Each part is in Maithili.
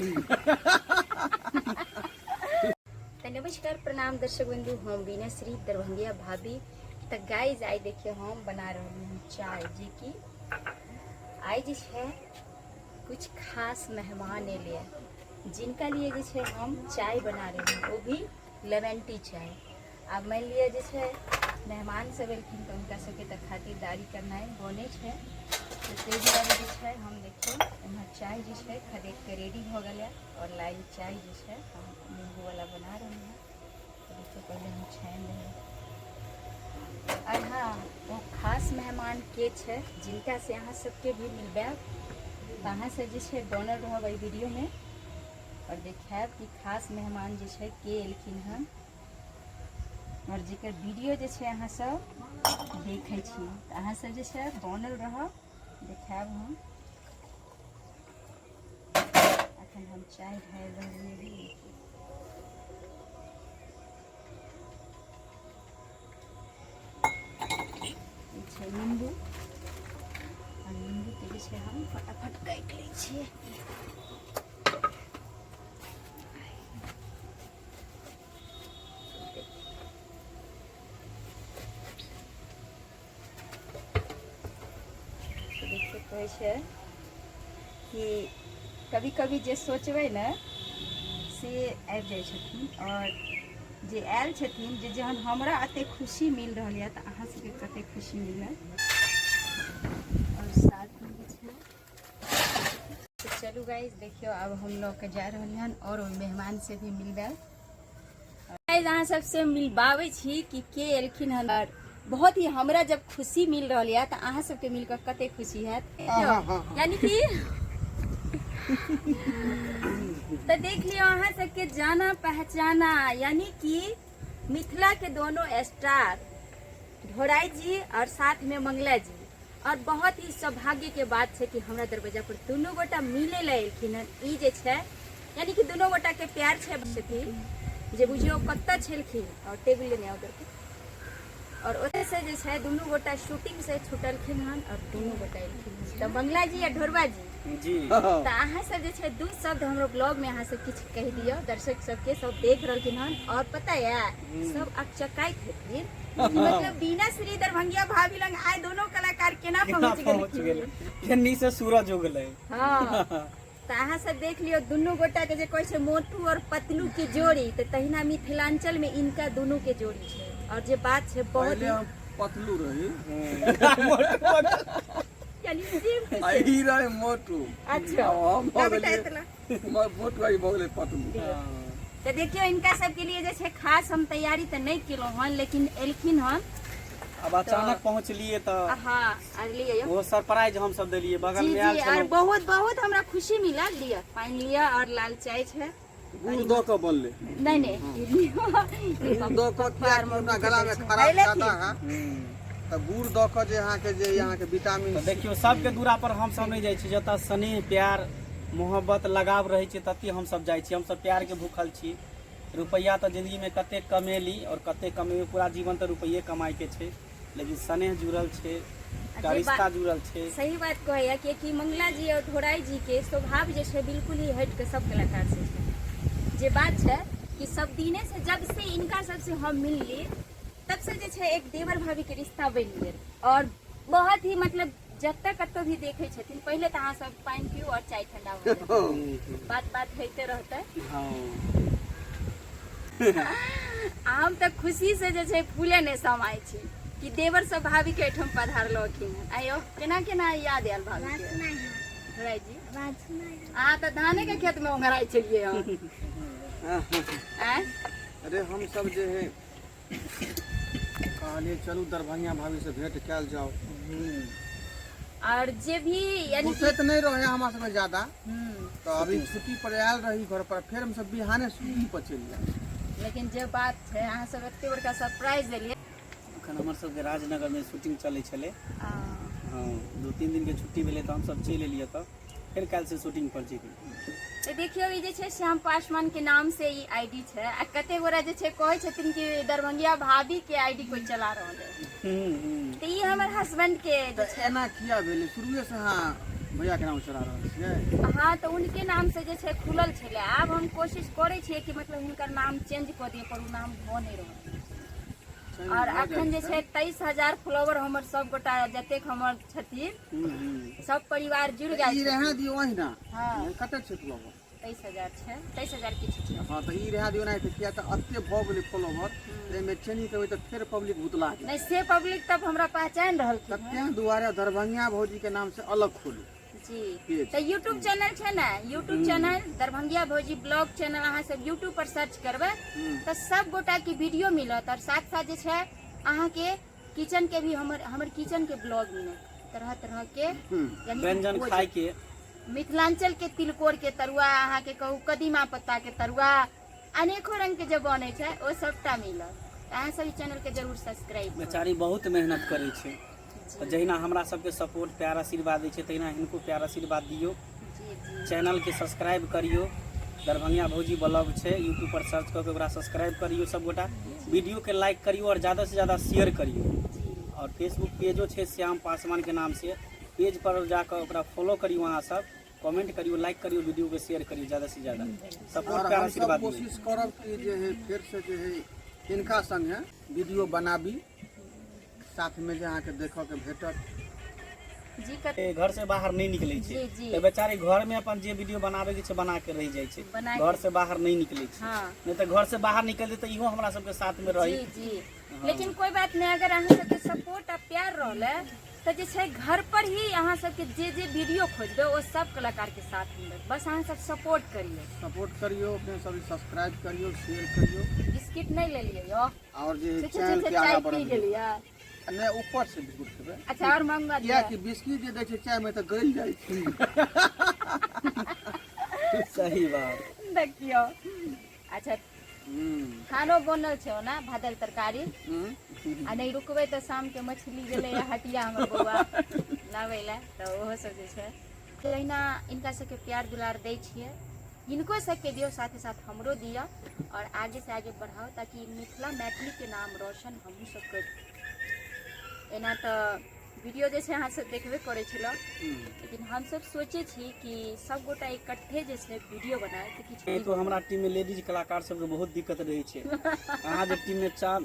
तऽ नमस्कार प्रणाम दर्शक बंधु, हम वीणा श्री दरभंगिया भाभी। तऽ गाइज आइ देखियौ हम बना रहली हन चाय, जे कि आइ जे छै कुछ खास मेहमान एलै, जिनका लिए जे छै हम चाय बना रही हूँ, वो भी लेमन टी चाय। आब मानि लिअ जे छै मेहमान सब एलखिन तऽ हुनका सबके तऽ खातिरदारी करनाइ बनै छै, तऽ ताहि दुआरे जे छै हम देखियौ एम्हर चाय जे छै खदेक के रेडी भऽ गेलै और लाल चाय जे छै हम नींबू वाला बना रही हूँ। तऽ देखियौ पहिले हम छानि लेबै। और हाँ, वो खास मेहमान के छै जिनका से अहाँ सबके भी मिलबायब, तऽ अहाँ सब जे छै बनल रहब एहि वीडियो में और देखायब कि खास मेहमान जे छै के एलखिन हन और जेकर वीडियो जे छै अहाँ सब देखै छी। तऽ अहाँ सब जे छै बनल रहब, देखायब हम। अखन हम चाय ढारि रहलियै। ई छै नींबू, आ नींबूके जे छै हम फटाफट काटि लै छियै। देखियौ, कहै छै कि कभी कभी जे सोचबै ने से आबि जाइ छथिन, और जे आयल छथिन जे जहन हमरा एते खुशी मिल रहल यऽ तऽ अहाँ सबके कते खुशी मिलत। और साथमे जे छै तऽ चलू गाइस, देखियौ आब हम लऽ के जा रहल हन और ओहि मेहमान से भी मिलबै। गाइस अहाँ सबसे मिलबाबै छी कि के एलखिन हन, और बहुत ही हमरा जब खुशी मिल रहल यऽ तऽ अहाँ सबके मिलकर कते खुशी हैत। यानी कि तऽ देख लियौ अहाँ सबके जाना पहचाना, यानी कि मिथिला के दोनों स्टार ढोराई जी और साथ में मंगला जी। और बहुत ही सौभाग्य के बात छै कि हमरा दरवाजा पर दुनू गोटा मिले ला एलखिन हन। ई जे छै यानी कि दुनू गोटा के प्यार छै छथिन जे बुझियौ कतऽ छलखिन और टेबुल लेने आउ के, और ओतऽ से जे छै दुनू गोटा शूटिंग से छुटलखिन हन और दुनू गोटा एलखिन हन। तऽ मंगला जी आ ढोरबा जी, जी, तऽ अहाँ सब जे छै दू शब्द हमरो ब्लॉग में अहाँ सब किछु कहि दियौ दर्शक सबके, सब देख रहलखिन हन और पता है सब अकचकाइत हेथिन कि मतलब बीना श्री दरभंगिया भाभी लंग आइ दोनों कलाकार केना केना पहुँच पहुँच गेलखिन। गेलै, केन्नी से सूरज उगलै। हाँ, तऽ अहाँ सब देख लियौ दुनू गोटा के जे कहै छै मोटू और पतलू के जोड़ी, तऽ तहिना मिथिलांचल में इनका दुनू के जोड़ी छै। और जे बात छै बहुत पहिले ही हम पतलू रही यानी सेम टू आ सेम। ई रहे मोटू। अच्छा। आ हम भऽ तब बेटा गेलियै एतना। मोटू, आ ई भऽ गेलै पतलू। तऽ देखियौ इनका सबके लिए जे छै खास हम तैयारी तऽ नहि केलहुँ हन, लेकिन एलखिन हन। अब अचानक पहुँचलिए तऽ हाँ, आर लिअ। वो सरप्राइज हम सब देलिए बगल जी में आयल जी, और छलहुँ। बहुत बहुत हमरा खुशी मिलल। लिअ पानि लिअ और लाल चाय छै। गुड़ दऽ कऽ बनलै। नहीं नहीं, गुड़ दऽ कऽ, कियाकि हमरा गला में खराब ज्यादा है, तऽ गुड़ दऽ कऽ जे अहाँके जे अहाँके विटामिन। तऽ देखियौ सबके दूरा पर हम सब नहि जाइ छी, जतऽ स्नेह प्यार मोहब्बत लगाव रहै छै तते हम सब जाइ छी। हम सब प्यार के भूखल छी। रुपैआ तऽ जिंदगी में कते कमेली और कते कमेबे, पूरा जीवन तऽ रुपैए कमाइ के छै, लेकिन स्नेह जुड़ल छै, जे रिश्ता जुड़ल छै। सही बात कहैया, कियाकि मंगला जी और ढोराई जी के स्वभाव जे छै बिल्कुल ही हटि के सब कलाकार से छै। जे बात छै कि सब दिने से जब से इनका सबसे हम मिलली तब से जे छै एक देवर भाभी के रिश्ता बनि गेल, और बहुत ही मतलब जतऽ कतौ भी देखै छथिन। पहिले तऽ अहाँ सब पानि पीउ और चाय ठंडा हो जायत, बात बात होइते रहतै। हम तऽ खुशी से जे छै फूले नहि समाय छी कि देवर सब भाभी के एहिठाम पधारलखिन हन। आयो केना केना याद आयल भाभी के? राय जी, अहाँ तऽ धाने के खेत में ओंघराइ छलियै हन। आँय? अरे हम सब जे है कहलिए चलू दरभंगा भाभी से भेंट कयल जाओ। और जे भी यानी कि फुर्सत नहीं रहे हमरा सबके ज्यादा, तो अभी छुट्टी पर आयल रही घर पर, फेर हम सब बिहाने छुट्टी पर चलि जाए। लेकिन जे बात छै अहाँ सब एते बड़का सरप्राइज देलियै। अखन हमर सबके राजनगर में शूटिंग चलै छलै। हाँ, 2-3 दिन के छुट्टी भेलै तऽ हमसब चलि एलियै, तऽ फेर काल्हि से शूटिंग पर जेबै। तऽ देखियौ ई जे छै श्याम पासवान के नाम से ई आईडी छै, आ कते गोरा जे छै कहै छथिन कि दरभंगिया भाभी के आईडी कोई चला रहल है, तऽ ई हमर हस्बैंड के जे तऽ छै। एना किया भेलै शुरुए से? अहाँ भैया के नाम चला रहल छियै? हाँ, तऽ उनके नाम से जे छै खुलल छलै। आब हम कोशिश करै छियै कि मतलब हुनकर नाम चेंज कऽ दियै, पर ओ नाम भऽ नहि रहल। और अखन जे छै 23,000 फॉलोवर हमर सब गोटा जतेक हमर छथिन सब परिवार जुड़ गेल। ई रहए दियौ ओहिना। हाँ। कते छै फॉलोवर? 23,000 छै, 23,000 किछु छै। हाँ, तऽ ई रहए दियौ नहि, किया तऽ एते भऽ गेलै फॉलोवर, एहिमे चेंज करबै तऽ फेर पब्लिक भुतला जेतै। नहि, से पब्लिक तब हमरा पहचान रहलखिन। तऽ तें दुआरे दरभंगिया भौजी के नाम से अलग खोलू जी पेज। तऽ यूट्यूब चैनल छै ने, यूट्यूब चैनल दरभंगिया भौजी ब्लॉग चैनल, अहाँ सब यूट्यूब पर सर्च करबै तऽ सब गोटा के वीडियो मिलत। और साथ साथ जे छै अहाँके किचन के भी, हमर हमर किचन के ब्लॉग मिलत, तरह तरह के यानी कि व्यंजन भोजन। खाय के मिथिलांचल के तिलकोर के तरुआ, अहाँके कहू कदीमा पत्ता के तरुआ, अनेको रंग के जे बनै छै ओ सबटा मिलत। तऽ अहाँ सब ई चैनल के जरूर सब्सक्राइब करू। बेचारी बहुत मेहनत करै छै, तऽ जहिना हमरा सबके सपोर्ट प्यार आशीर्वाद दै छै, तहिना हिनको प्यार आशीर्वाद दियौ। जी जी। चैनल के सब्सक्राइब करियौ, दरभंगिया भौजी ब्लॉग छै, यूट्यूब पर सर्च कऽ के ओकरा सब्सक्राइब करियौ सबगोटा, वीडियो के लाइक करियौ और ज़्यादा से ज़्यादा शेयर करियौ। और फेसबुक पेजो छै श्याम पासवान के नाम से, पेज पर जाकऽ ओकरा फॉलो करियौ, अहाँ सब कमेंट करियौ, लाइक करियौ, वीडियो के शेयर करियौ, ज़्यादा से ज़्यादा सपोर्ट और प्यार हमसब आशीर्वाद दियौ। कोशिश करब कि जे है फेर से जे है हिनका संगे वीडियो बनाबी, साथ में जे अहाँके देखऽ के भेटत। जी कत घर से बाहर नहीं निकले छै। जी, जी। तऽ बेचारी घर में अपन जे वीडियो बनाबे के छै बना के रहि जाइ छै, बना के- घर से बाहर नहीं निकले छै। हाँ। नहीं तऽ घर से बाहर निकलते तऽ इहो हमरा सबके साथ में रही। जी जी, लेकिन कोई बात नहीं, अगर अहाँ सबके सपोर्ट आ प्यार रहले तऽ जे छै घर पर ही अहाँ सबके जे जे वीडियो खोजबै ओ सब कलाकार के साथ मिलत, बस अहाँ सब सपोर्ट करियौ। सपोर्ट करियौ, अपने सब सब्सक्राइब करियौ, शेयर करियौ। बिस्किट नहीं लेलियै यो? और जे छुछे चैनल छुछे के आगाँ चाय पी बढ़बियौ। गेलियै। नहि, ऊपर से बिस्कुट खेबै। अच्छा, और मंगवा दिअ। कियाकि बिस्किट जे दै छै चाय में तऽ गलि जाइ छै। सही बात। देखियौ, अच्छा खानो बनल छै ओना भात दालि तरकारी। आ नहि रुकबै तऽ शाम के मछली गेलै हटिया हमर बौआ लाबै लए, तऽ ओहो सब जे छै तहिना इनका सबके प्यार दुलार दै छियै, हिनको सबके दियौ, साथे साथ हमरो दिअ और आगे से आगे बढ़ाओ, ताकि मिथिला मैथिली के नाम रोशन हमहूँ सब करी। एना तऽ वीडियो जे छै अहाँ सब देखबे करै छलहुँ, लेकिन हमसब सोचै छी कि सब गोटा इकट्ठे जे छै वीडियो बनाए तऽ किछु नहीं तो हमरा टीम में लेडीज कलाकार सबके बहुत दिक्कत रहै छै। अहाँ जे टीम में चार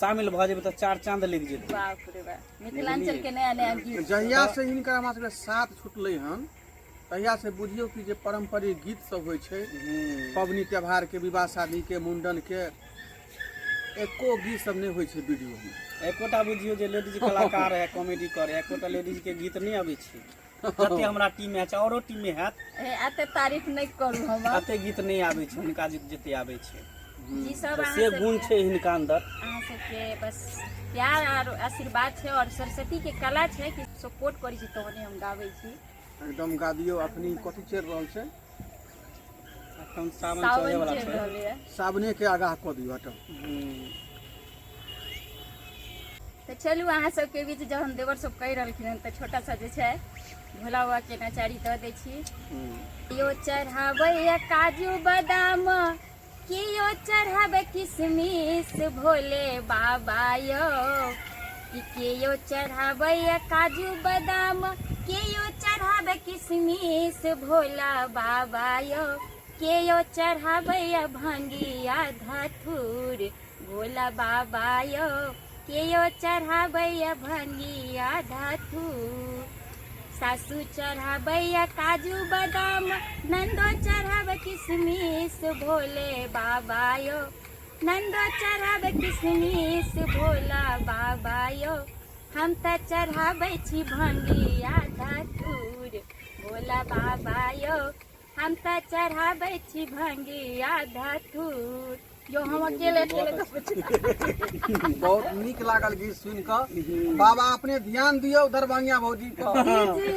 शामिल भऽ जेबै तऽ चार चांद लागि जेतै। बाप रे बाप, मिथिलांचल के नया नया गीत। जहिया से हिनकर हमरा सबके साथ छुटलै हन तहिया से बुझियौ कि जे पारम्परिक गीत सब होइ छै पबनी त्योहार के, विवाह शादी के, मुंडन के, एको गीत सब नहि होइ छै वीडियो में। एकोटा बुझियौ जे लेडीज कलाकार है कॉमेडी करे, एकोटा लेडीज के गीत नहि अबै छै जते हमरा टीम में छै, औरो टीम में हैत। ए, एते तारीफ नहि करू हमर। अते गीत नहि आबै छै हुनका जते आबै छै। जी सब तऽ अहाँ से गुण सबके छै हिनका अंदर। अहाँ सबके बस प्यार आर आशीर्वाद छै और सरस्वती के कला छै कि सपोर्ट करै छी तहने हम गाबै छी। एकदम गा दियौ। अखनी कथी चलि रहल छै? अखन सावन चढ़े सावन वाला चलि छै। रहलैए। सावने के आगाह कऽ दियौ हटम। तऽ चलू, अहाँ सबके बीच जहन देवर सब कहि रहलखिन हन तऽ छोटा सा जे छै भोला बाबा के नचारी दऽ दै छी। केओ चढ़ाबैया काजू बादाम, केओ चढ़ाबै किशमिश भोले बाबा यौ, कि केओ चढ़ाबैया काजू बादाम, केओ चढ़ाबै किशमिश भोला बाबा यौ, केओ चढ़ाबैया भंगिया धथुर भोला बाबा यौ, केओ चढ़ाबैया भंगिया धथुर। सासू चढ़ाबैया काजू बादाम, नंदो चढ़ाबै किशमिश भोले बाबा यौ, नंदो चढ़ाबै किशमिश भोला बाबा यौ, हम तऽ चढ़ाबै छी भंगिया धथुर भोला बाबा यौ, हम तऽ चढ़ाबै छी भंगिया धथुर यो। हम अकेले अकेले तऽ बहुत नीक लागल गीत सुनि कऽ। बाबा अपने ध्यान दियौ दरभंगिया भौजी पर। जी।